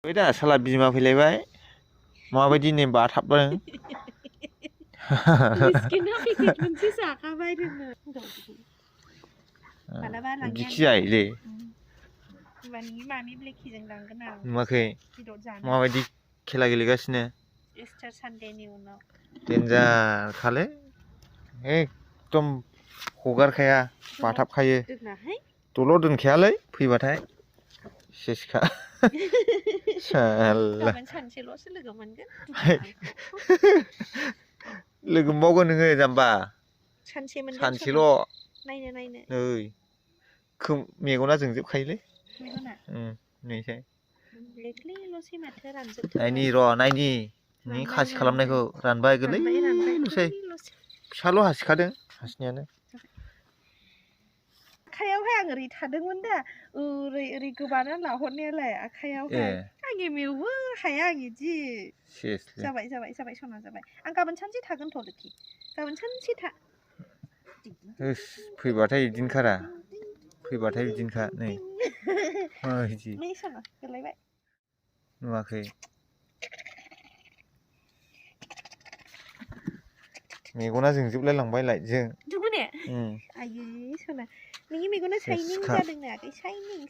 बै दा साला बिमा फैलायबाय माबायदि नेम बाथाबदों बिस्किट पेकेट मोनसे जाखाबाय दोननो मालाबा बिदि लांगोन खिजायोलै होमबानि मामि ब्लेकिजों लांगोन आं नुवाखै बेदर जानो माबायदि खेला गेलेगासिनो इस्टार सानडेनि उनाव देन्जार खालै एकदम हगारखाया बाथाबखायो दोनाहाय दलर दोनखायालै फैबाथाय सेसखा साला गाबोन सानसेल'सो लोगो मोनगोन लोगो मोनबावगोन नोङो जाम्बा सानसे मोनगोन सानसेल' नायनो नै मेगना जोंजोबखायोलै मेगना नैसाय लेख्लिल'सै माथो रानजोबथारबाय नायनि र' नायनि नोंनि खासि खालामनायखौ रानबाय गोरलैल'सै फिसाल' हासिखादों हासिनायानो आखायावहाय आं ओरै थादोंमोन दा ओरै गोबानानै लाहरनायालाय आखायावहाय आं एमेवबो हाया आं इदि जाबाय सना जाबाय आं गाबोन सानसे थागोनथ' लोखि गाबोन सानसे था फैबाथाय बिदिनोखारा फैबाथाय बिदिनोखा नै नै सना गोलैबाय नुवाखै मेगना जोंजोबलाय लांबाय लाइटजों दुगुने आयै सना नोंनि मेगना साइनिं जादोंनो आगै साइनिं